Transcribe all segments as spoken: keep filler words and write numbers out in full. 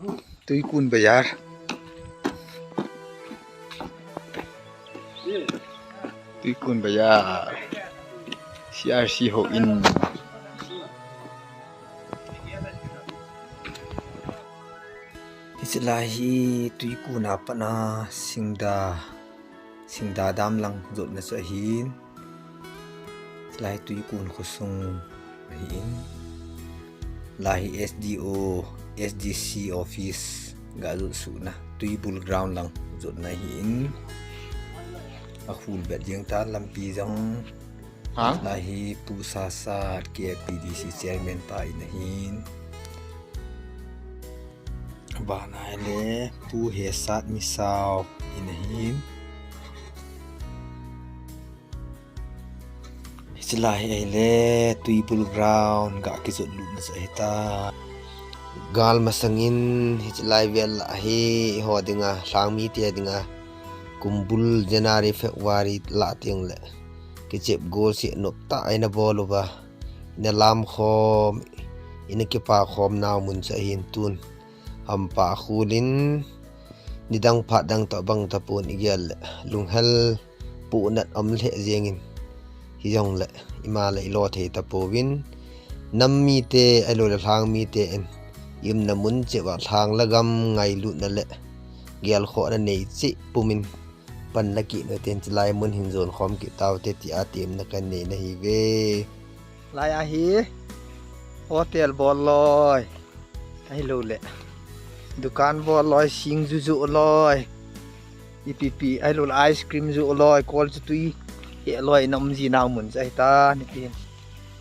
Tuikun Bazar. Tuikun Bazar. C R C houin. Hiche lai hi Tuikun a pat a Singda, Singda dam lang jotna chu ahin. Lai Tuikun khosung ahin. Lai hi S D O, S D C office ga jot suhna, Tuibul ground lang jotna ahin. Akhul bet jeng ta lampi jong. Ha? Lai hi Pu Sasat, K P D C chairman pa in ahin. Bana le Pu Hesat Misao in ahin. Hiche lai hi ahile Tuibul ground ga kijot lutna chu ahita. Gal masangin hiche lai vel lah hi eiho dinga, lhang mite dinga, kumbul January, February lah teng le kichep golseh nop tah a ina bol uva, ina lam khom, ina kipa khom nau mun chu ahin tun. Hampa khul in, nidang phat dang toh bang tapon igel le, lunghel puhnat um lheh jengin, hijongle ima le ilo thei tapouvin, nam mite ahilou le lhang mite in, i umna mun cheh uva lhang le gam ngailutna le gelkhohna nei cheh pumin, pan la kit uvin tin, chulai mun hin jon khom kit taute tia temna kanei nahiuve. Lai a hi hotel bol loi, ahilou le dukan bol loi, singju joh loi, ipi pi, ahilou le ice cream joh loi, kol chu tui heh loi, ina um ji nau mun chu ahita, nitin.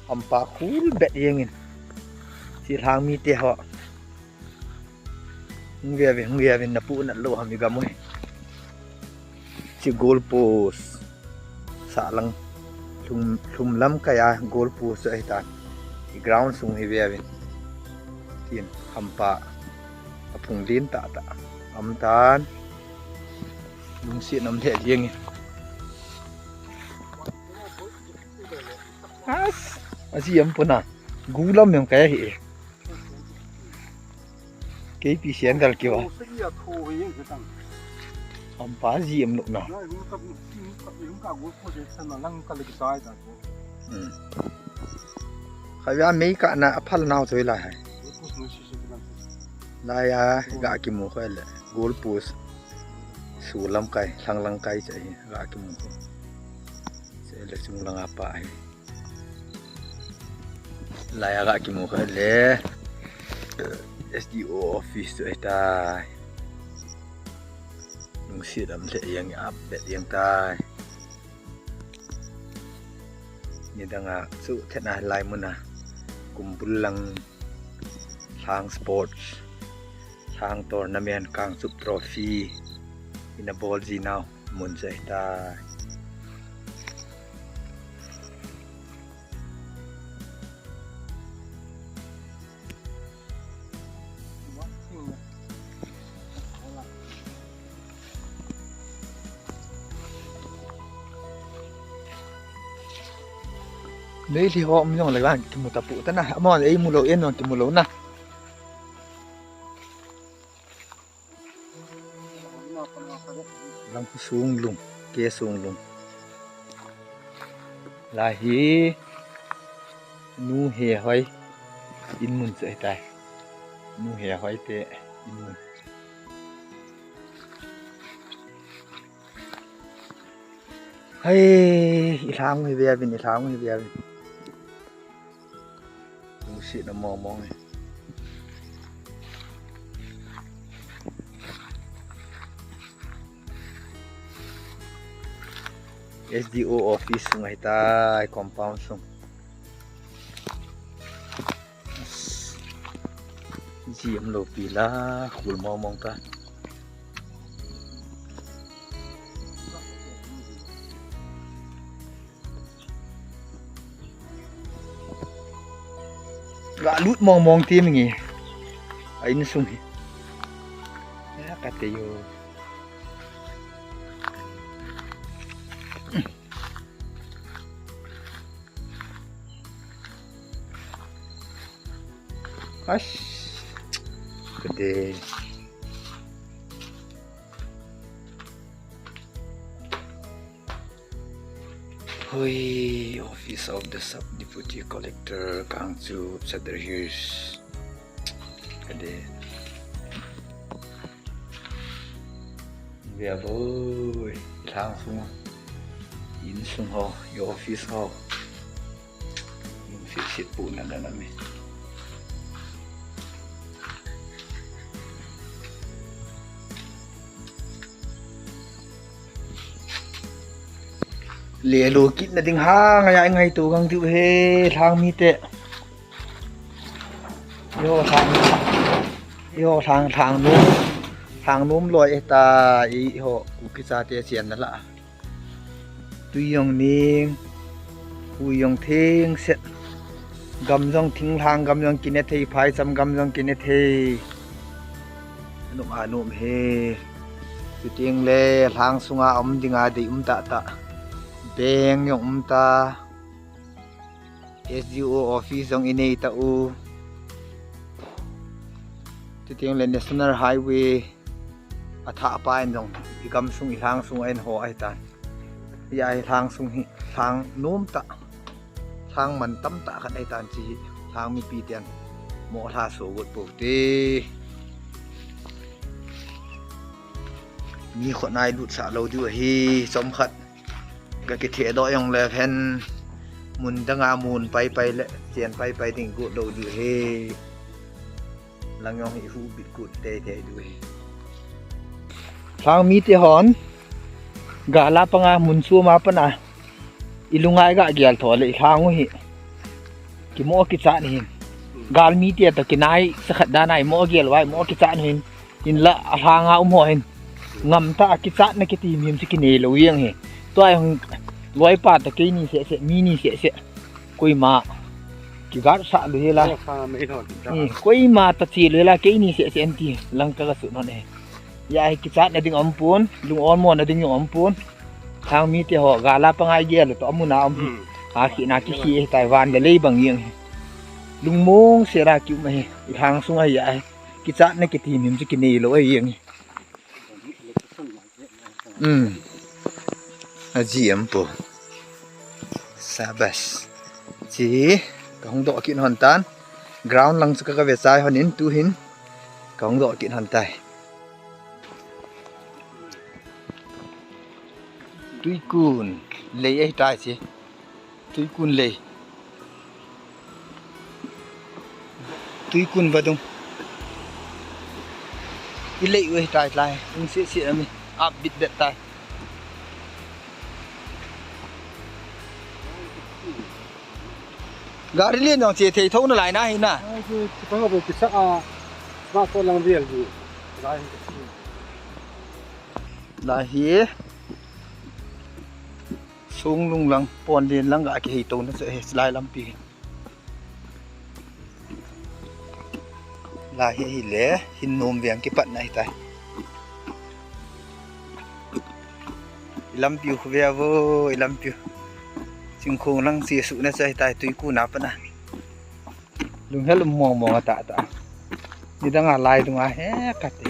Hampa khul bet jengin. Hiche lhang mite ho. Hung ve uvin, hung ve uvin, na puhnat lou ham i gam u hi. Hiche goal post. Sahlang. Lhum, lhum lamkai a goal post chu ahitan. I ground sung hi ve uvin. Tin, hampa. Aphung lin tah tah. Um tan. Lungset um lheh jeng e. As, aji um pon a. Gu lam jong kai ahi e. Keipi sian kal kiu a. Hampa ji um lou na. Hmm. Khatvei a mei kah na aphal nau chu lai hai. Lai a ga kimu khoi le. Goal post. Su lamkai, lhang lamkai chu hi ga kimu khoi. Chu le chung lang a pa hi. Lai a ga kimu khoi le. S D O office chu ahitai. Lungset um lheh jeng, a bet jeng tai. Nidang a chu thetna lai mun a. Kumbul lang lhang sports, lhang tournament, Kangchup Trophy ina bol ji nau mun chu ahitai. Nei lhi ho um jong le vang kimu tapu ta na. Amon ei mu lou, en jong kimu lou na. Lang khu sung lung, ke sung lung. Lai hi Nu Hehoi in mun chu ahitai. Nu Hehoi te in mun. Hei, i lhang hi ve uvin, i lhang hi ve uvin. Lungset na mong mong e. S D O office sung ahitai, compound sung. Ji um lou pi la, khul mong mong ta. Ga lut mong mong ti mi nge. A insung hi. Ya ka te yo. Ash. Kade. Hui, Office of the Sub Deputy Collector, Kangchup, Sadar Hills. Kade. Vea boi, lhang sung. Insung ho, i office ho. Sit sit pu na na na mi. Lelo kit na ding hang, aya ngai tu gang diu he, lhang mite. Yo lhang, yo lhang, lhang nom, lhang nom loi e ta, i ho, Kuki chate chian na la. Tui jong ning, hui jong theng set. Gam jong thinglhang, gam jong kine thei, phaicham gam jong kine thei. Anom anom he. Chuteng le lhang sunga um dinga dei um tah tah. Beng jong um ta. S D O office jong i nei ta u. Chuteng le National Highway a thah pa in jong i gam sung i lhang sung a in ho ahi tan. Hia hi lhang sung hi lhang nom tah, lhang man tam tah khat ahi tan chi hi lhang mipi ten mo lha so got po te. Mi khut nai lut sa lo diu ahi, chom khat. Ka kitheh doh jong le phen mun danga mun pai pai le chen pai pai ding got lo diu he. Lang jong hi hu bit got tei tei diu he. Lhang mite hon gala panga mun suma pana i lungai ga gel tho le i lhang u hi. Kimo kichat ni hin. Gal mite to kinai sakhat dana i mo gel vai mo kichat ni hin. Hinla a lhanga um ho hin. Ngam ta a kichatna kiti mim chu kinei lo jeng hi. Tua jong loipa ta keini seh seh, mi ni seh seh. Koima kigat sa lu hi la. Koima ta chi lu hi la keini seh seh anti lang ka ga su non e. Hia hi kichatna ding um pon, lung on mo na ding um pon. Lhang mite ho gala panga i gel to amun a um hi. Ha khi na ki khi e tai van le lei bang jeng hi. Lungmong sera ki um hi. I lhang sunga hia hi. Kichatna kiti mim chu kinei lo ahi jeng hi. Um. Aji am po. Sabas. Chi. Ka hung doh kit hon tan. Ground lang chu ka ga ve chai hon in tu hin. Ka hung doh kit hon tai. Tuikun. Lei ahi tai chi. Tuikun lei. Tuikun vadung. I lei u ahi tai lai. Ung seh seh ami. Ap bit bet tai. Gari lien jong che thei tho na lai na hi na. Ai, che, che pa ho be kisa a. Ma ko lang vial ji. Lai hi. Lai hi. Songlung lang, Ponlen lang ga kihei to na chu hi lai lampi. Lai hi hile, Hinnom veng kipatna hi tai. I lampiu khu ve vo, i lampiu. Chingkhong lang chi su na chu hi tai, Tuikun a pat na. Lunghel um mong mong a ta ta. Nidang a lai lunga he kati.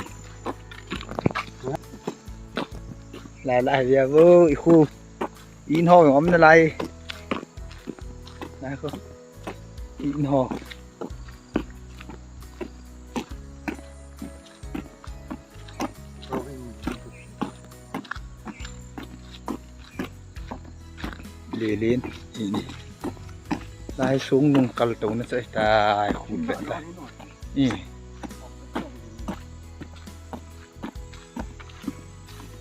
Lai lai via vo i khu. In ho om na lai. Lai khu. In ho. Lelen, ini. Lai Songlung kal to na chai tai, khu be tai. Ni.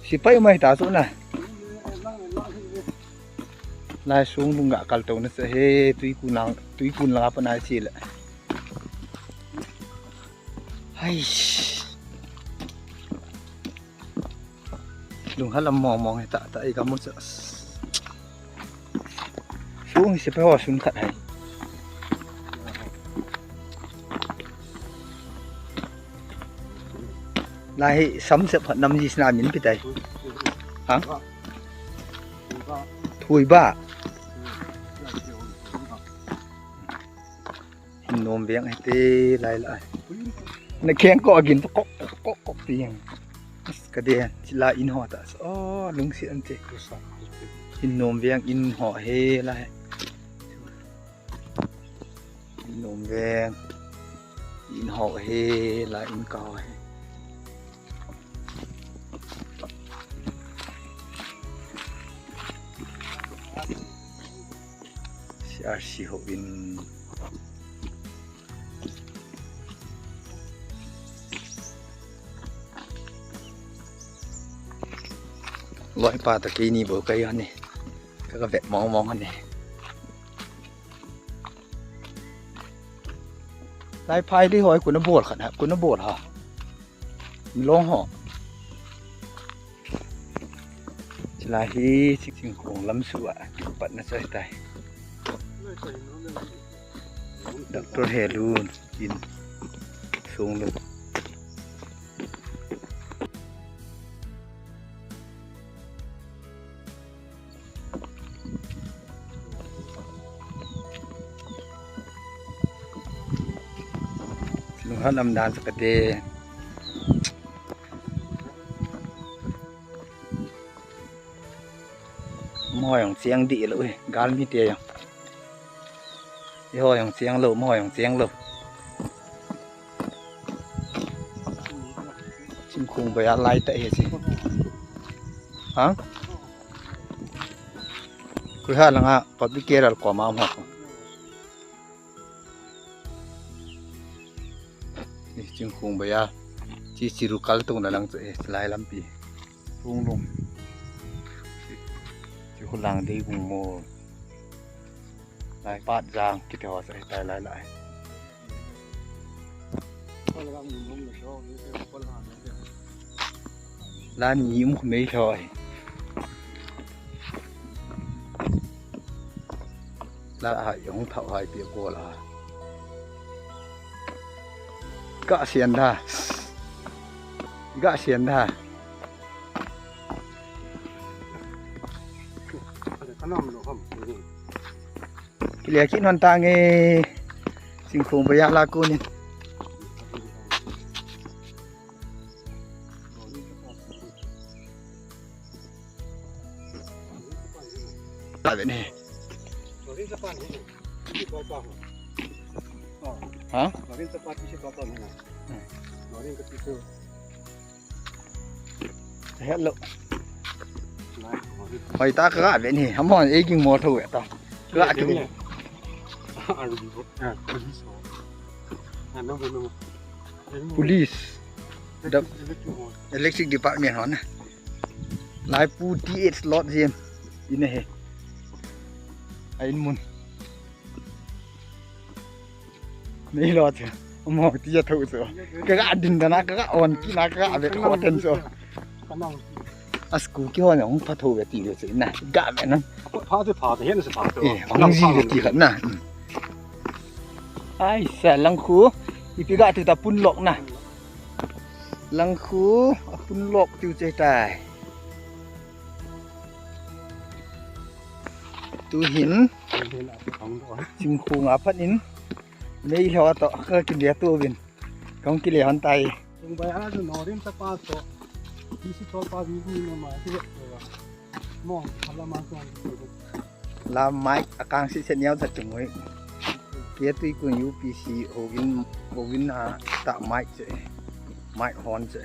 Sipai mai ta chu na. Lai Songlung ga kal to na chai he, Tuikun lang, Tuikun lang apa na chi le. Hais. Lunghel um mong mong hi ta ta i ka mu cha. Sung hi sipai ho sun khat hai. Lai hi sam sep phat nam ji sna min pi tai. Hang? Thui ba. Hinnom veng hi te lai lai. Na keng ko agin to kok kok kok kok ti yang. As ka de, chila in ho ta. Oh, lungsi an che. In nom veng in ho he la he. In nom veng in ho he la in ka ho he. C R C ho in. Loi pa ta kei ni bo kai ani. Ka ka vet mong mong ani. Lai phai li hoi kuna bol khan ha, kuna bol ha. Long ho. Chila hi Chingkhong lam su a kipat na chai tai. Doctor Helun in sung lu. Lunghan lam dan sa kate. Mo jong cheng di lo e, gal mi te jong. Eiho jong cheng lo, mo jong cheng lo. Chingkhong boi a lai ta he si. Ha? Koi ha langa public care al koma mo. Ni Chingkhong boi a. Chi chiru kal tung na lang chu e, lai lampi. Tung lum. Chi khu lang dei bung mo. Lai pat jang kiti ho sa tai lai lai. Lan ni um khu mei thoi. La ha yong thau hai pi ko la. Ka sian da. Ka sian da. Kile kit non ta nge. Chingkhong boi a la ku ni. Ta ve ni. Ha? Hello. Hoi ta ka ve ni, ham hon e ging mo tho ve ta. Ka ki ni. Police. The electric department hon. Lai pu T H lot jin. In he. Ain mun. Nei lo chu. Mo ti ja tho chu. Ka ga din da na, ka ga on ki na, ka ga ve kho ten chu. A school ki hon hung pha tho ve ti le chu na. Ga ve na. Pha te pha te, hen se pha te. Eh, hung ji ve ti khat na. Ai sa lang khu. Ipi ga tu ta pun lok na. Lang khu a pun lok tiu che tai. Tu hin. Chingkhong a phat in. Meilhei to ka kile tu vin. Kong kile hon tai. Tung bai a chu norin ta pa to. Bisi to pa vi vi no ma ti. Mo, ala ma to. La mic akang si se niau sa chung hui. Ke tui kun U P C ho vin, ho vin a ta mic che. Mic hon che.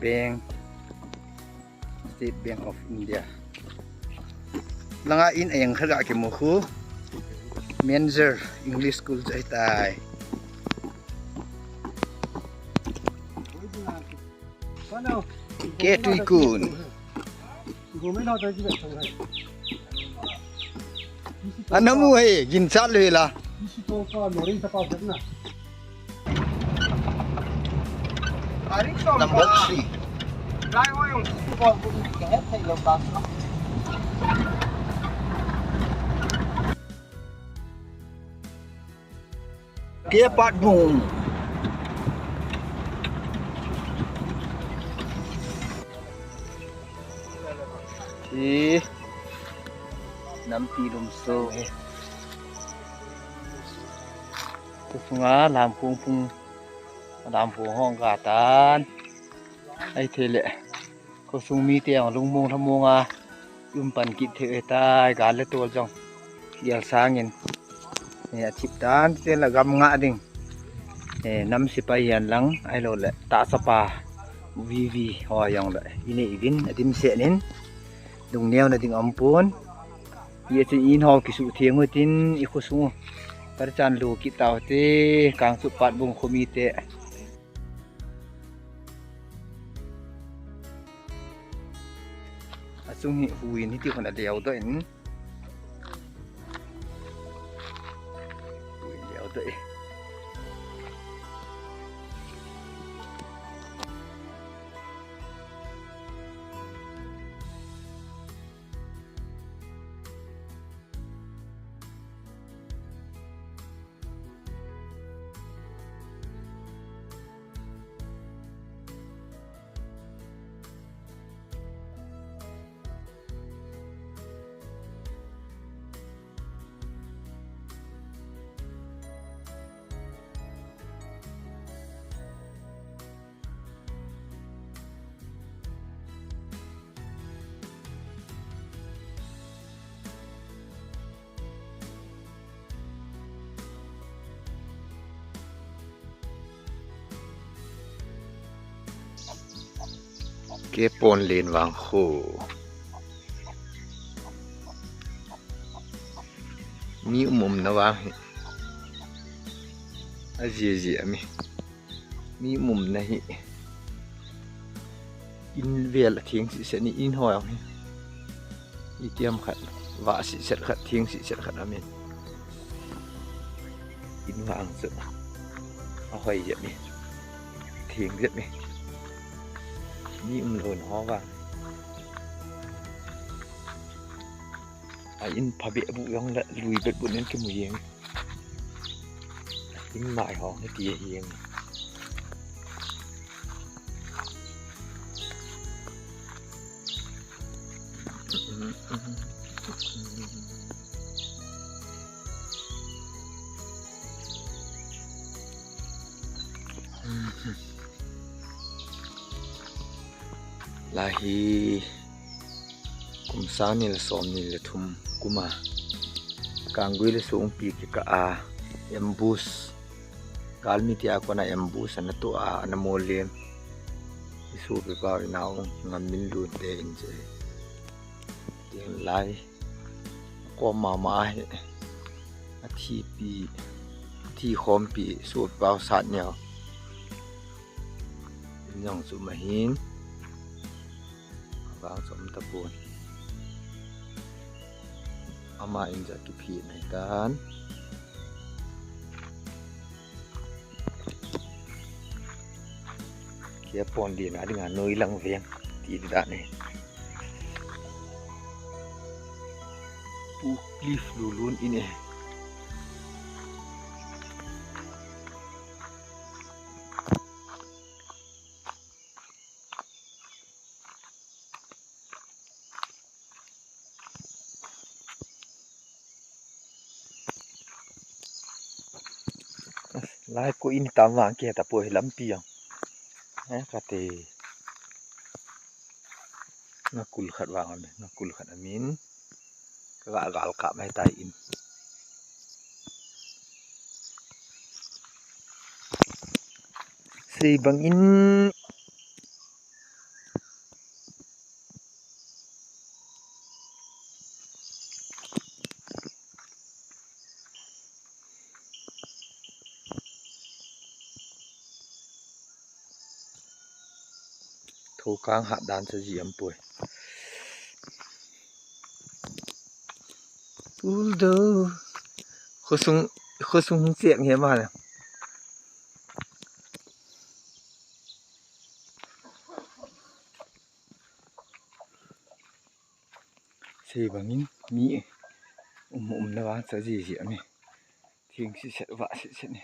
Bank. State Bank of India. Langa in ayang khaga ke mo khu. Menzer English School chai tai. Ke tui kun. Anamu hai gin chat le la. Number three. Ke pat bung. Hi. Nampi lum so. Khosunga lam khung phung, lam khung hong ka tan. Ai thei le. Khosung mite ang lungmong lhamong a. Yum pan kit thei e tai, gal le tol jong. Kial sangin. Eh, a thip tan, te la gam nga ding. Eh, nam sipai hian lang, ai lo le, ta sapa. V V, ho jong le. Ini ivin, adim se nin. Dung neo na ding ampun. Ye chu in ho kisu thiang u tin, i khosung. Par chan lu kit tau te, kang chu pat bung khomi te. A chung hi huin hiti khon a leo doh in. Huin leo doh in. Kepon len vang khu. Mi um um na vang hi. A zi zi a mi. Mi um um na hi. In vel a thing si se ni in hoi ang hi. Itiam khat, va si set khat, thing si set khat amin. In va ang chu. A hoi jet ni. Thing jet ni. Mi um lo na ho va. A in pha be bu yong la lui bet bu nen ki mu yeng. In mai ho ni ti yeng. Lai hi kum sang ni le som ni le thum kum a Kanggui le Songpi kikah a ambush. Galmi tia kona ambush ana tu a, ana mol lem. I sopi pau i nau ngam min lun te in che. Tin lai. Ko mama hi. A thipi. Thi khompi sopi pau sat neo. In jong chu ma hin. Vang chom ta pon. Ama in ja kiphi nai tan. Kepon din a ding a noi lang veng ti da ne. Pu cliff lulun in e. Lai ko in tam vang ke ta poi lampi ang. Eh, ka te. Nga kul khat vang amin, nga kul khat amin. Ka ga gal ka mai tai in. Sei bang in. Thokang hat dan sa ji am poi. Uldo. Khosung, khosung hung chek nge ma na. Sei bangin mi um, umna vang cha ji ji ami. Thing si set va si set ni.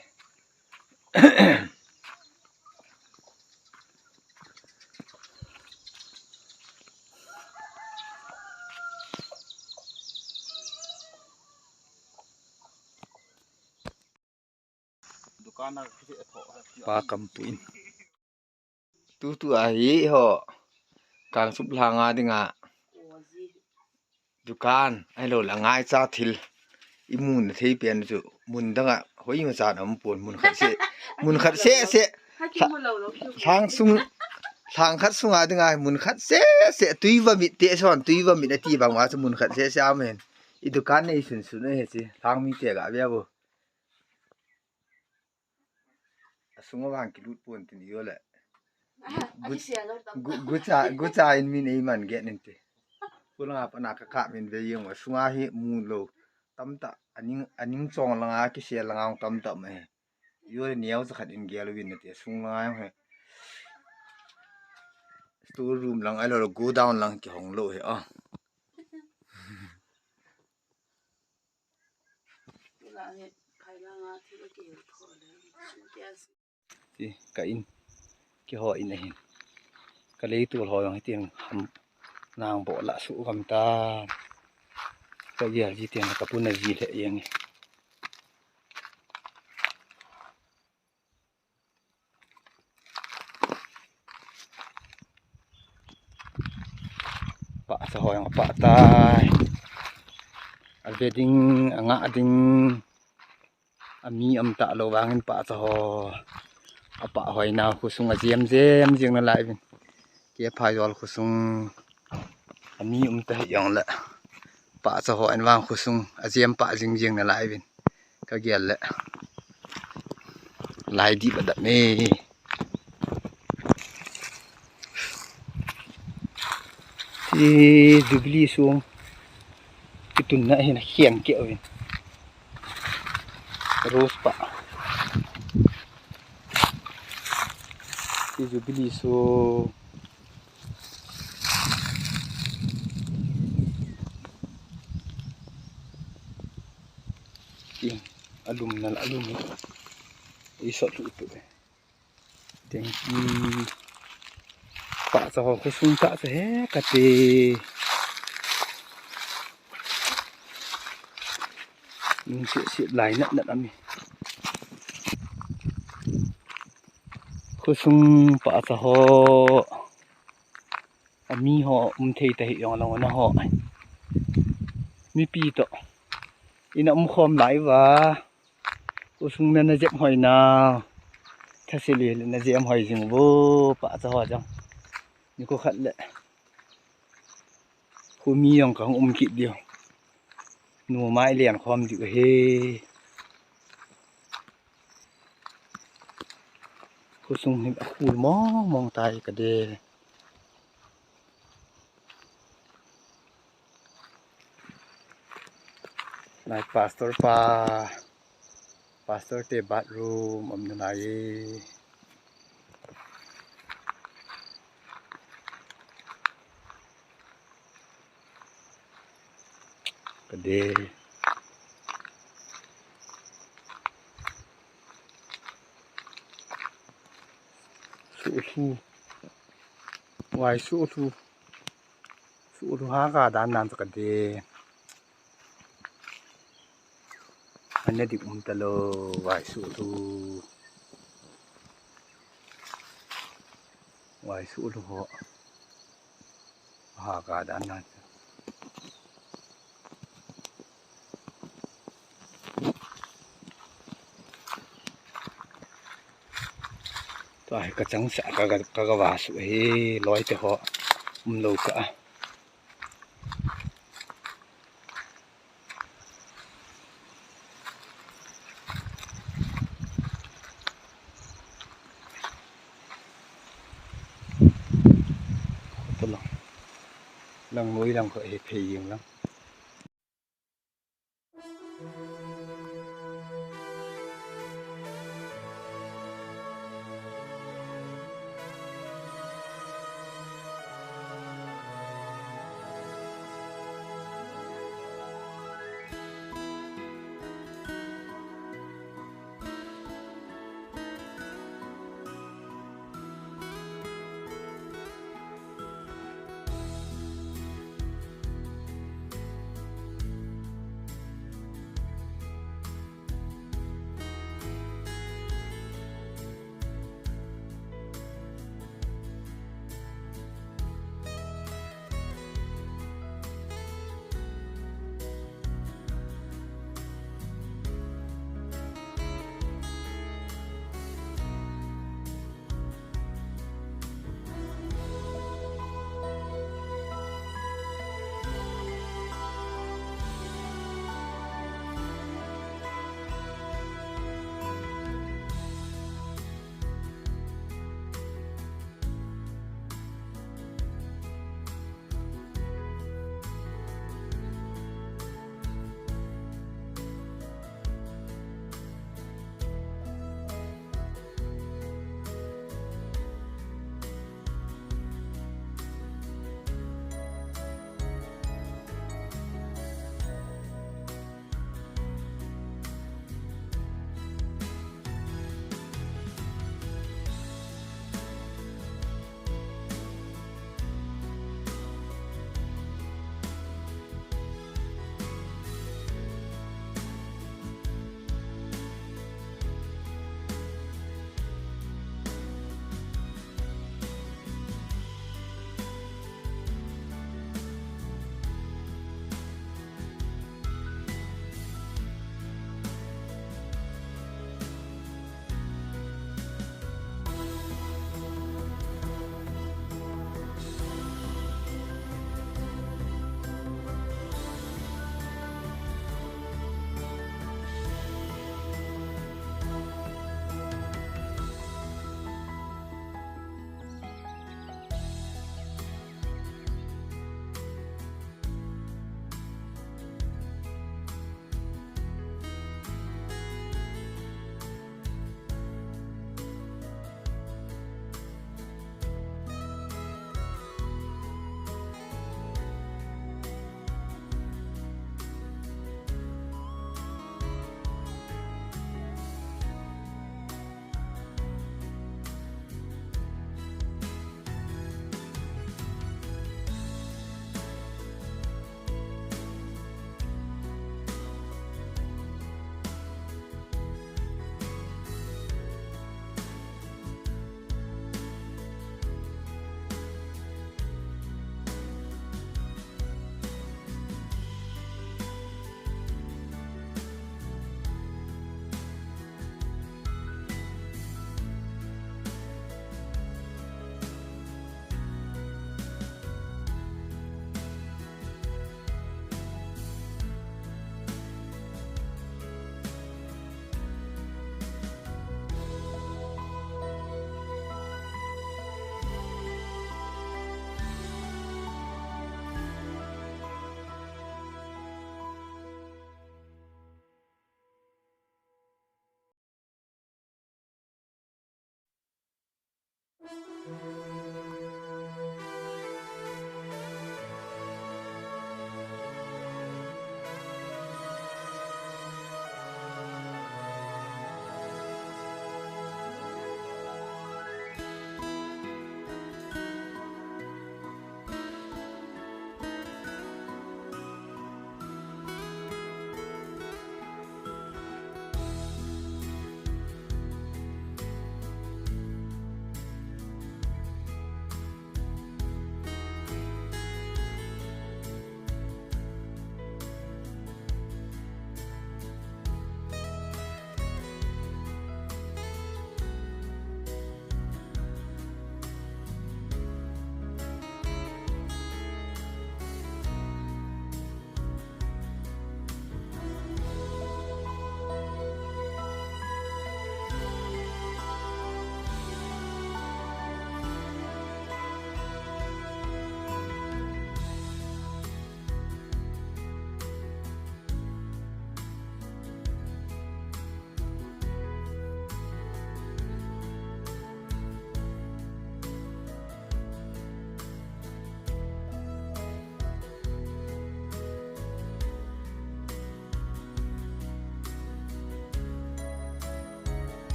Pa kampu in. Tutu ahi ho. Kangsup langa dinga. Dukan, ahilou le ngaicha thil. Imun thei pen chu. Mun danga, hoi ma chan aum pon, mun khat se. Mun khat se se. Lhang sung, lhang khat sunga dinga, mun khat se se. Tui va mit te son, tui va mit ati bang ma chu mun khat se se amen. I dukan nei sun sun e he chi. Lhang mi te ga bia bo. Asunga vang kilut pon tin iyo le. Gucha, gucha in min ei man get nin te. Pulanga pana ka ka min ve yeng asunga hi mu lo. Tamta aning, aning chong langa kise langa tamta ma he. Iyo le niau cha khat in gel win te sung langa he. Store room lang ahilou le go down lang kihong lo he a. Ti ka in kiho in ahin. Ka lei tul ho jong hitin ham nang bo la su gam ta. Ka gel ji tin ka puna ji le yeng. Pahcha ho jong apah tai. Ave ding, anga ding. Ami um talou vangin pahcha ho. Apah hoina khosung ajem jem jing nalai vin. Ke pha jol khosung. Ami um ta hi jong le. Pahcha ho en vang khosung ajem pah jing jing nalai vin. Ka gel le. Lai di ba da me. Ti Jubilee sung. Kitun na hin khian ke ovin. Rose pa. Ti Jubilee sung. Ting, alum na la, alum. Isot lu tu. Ting, pahcha ho khosung pahcha he kati. Ning si si lai na na ami. Khosung pahcha ho. Ami ho um thei ta hi jong lang na ho. Mipi to. Ina um khom lai va. Khosung na na jep hoi na. Thase le na jep hoi jing vo pahcha ho jong. Ni ko khat le. Khomi jong ka hung um kit diu. Nu mai lian khom diu he. Khosung hi akhul mong mong tai ka de. Lai pastor pa, pastor te bathroom um nalai e. Ka de. Suhlu. Vai suhlu. Suhlu ha ka dan nan ka de. Ana dik um talou vai suhlu. Vai suhlu ho. Ha ka dan nan. Tua hi ka chang sa ka, ka, ka, ka va su hi loi te ho um lo ka. Lang noi lang ko e phei yeng lang.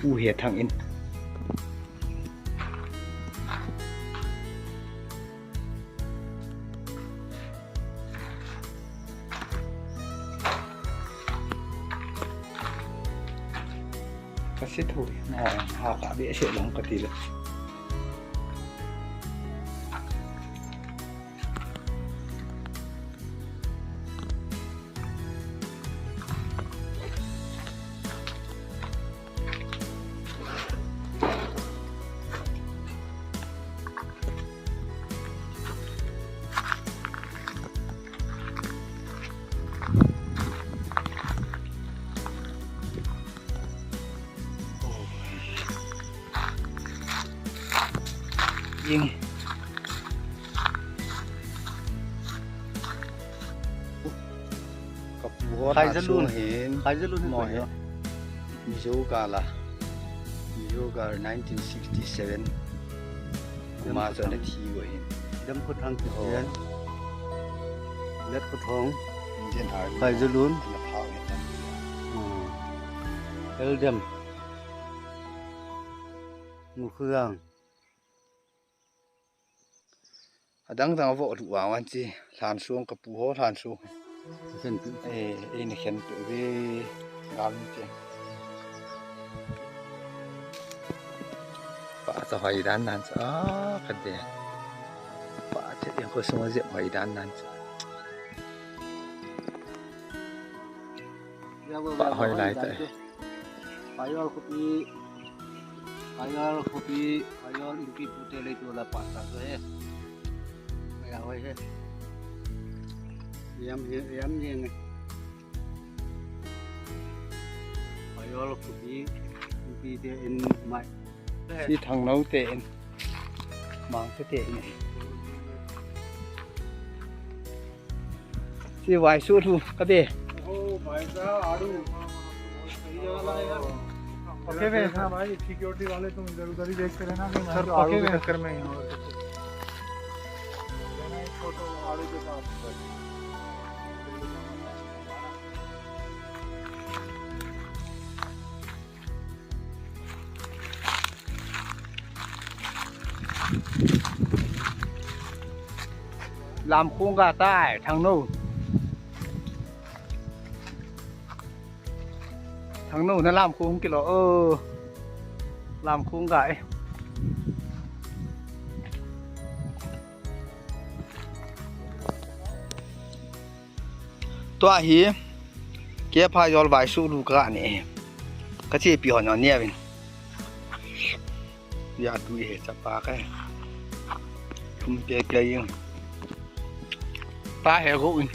Pu Hethang in. Ka se tho, ha, ha, ka be se long ka ti le. Jing. Ka pu ho Khai Thansu Jalun. Hin. Khai Jalun hi Mo koi hi. Ho? Mizo gal a. Mizo gal nineteen sixty-seven. Kuma Jalun. Chun ana thi go hin. Dam Khuthang Oh. Kijen. Let Khuthong. Indian Army. Khai Jalun. Ana phao hin. Hmm. Eldam. Mukhurang. Adang dang vo lu a wan chi, Thansu ka pu ho Thansu. Khen tu. Eh, eh, ni khen tu ve, gam che. Pa cha hoi dan nan cha, ah, ka de. Pa che yang ko sung je hoi dan nan cha. Pa hoi lai ta. Payol khopi, Payol khopi, Payol Inpi pute lei tu la pa ta tu he. Kaya hoi he. Yam he, yam yeng. Payol khopi, Inpi te in mai. Si Thangnau te in. Mang te te in. Si vai su lu ka be. Oh, vai sa aru. पक्के में है ना भाई, सिक्योरिटी वाले तुम इधर उधर ही देखते रहना, नहीं मैं तो आड़ू के चक्कर में ही हूँ। Lamkhong ga tai, Thangnou. Thangnou na Lamkhong kilo. Ơ. Lamkhong ga e. Tua hi, kepha jol vaisuh lu ka ne. Ka chepi hon ne vin. Ya tu he chapa ka. Tum pe pe yin. Pa he go in.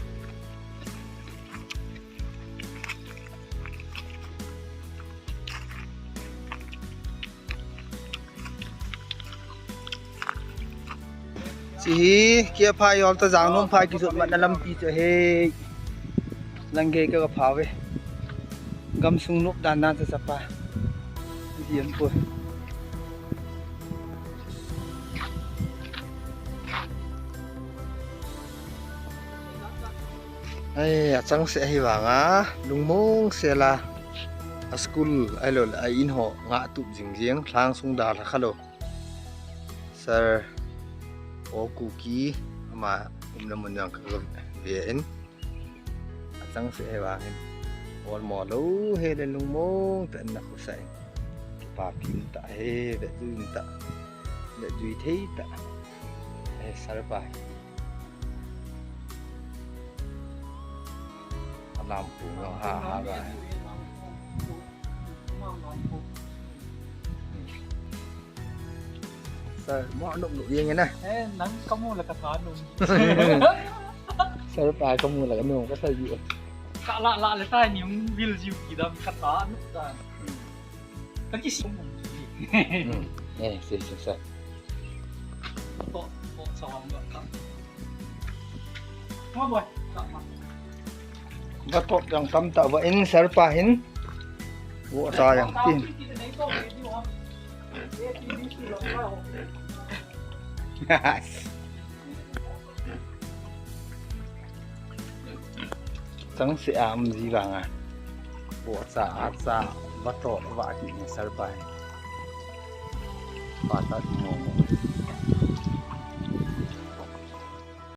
Chi hi, kepha jol ta jang nom pha kisut mat na lampi chu he. Lang gei ka pha ve. Gamsung nop dan na cha chapa. Diam po. Ai, achang se hi vanga, lungmong se la. A school, ai lo, a in ho, nga tup jing jing, thlang sung da la kha lo. Sir, O Kuki, ama, um na mun yang ka ve in. Achang se hi vangin. Ol mo lo, he le lungmong, ta na khu sai. Kipa pim ta he, ve duin ta. Ve dui thei ta. He, sir pa. Alam pu, ha, ha, ba. Sir, mo anop nu yang na. Eh, nang kamu la kata nu. Sir pa kamu la nu kata ji. Ka la la le tai ni bil jiu ki dam kata nu ta. Ka ki si. Hmm. Eh, si si sir. To to sa hom ka. Mo boy. Ka ma. Ba to yang tam ta ba in sir pa hin. Wo sa yang tin. Chang se am ji vanga. Wo sa a sa ba to ba ki ni sar pa. Ba ta mo mo.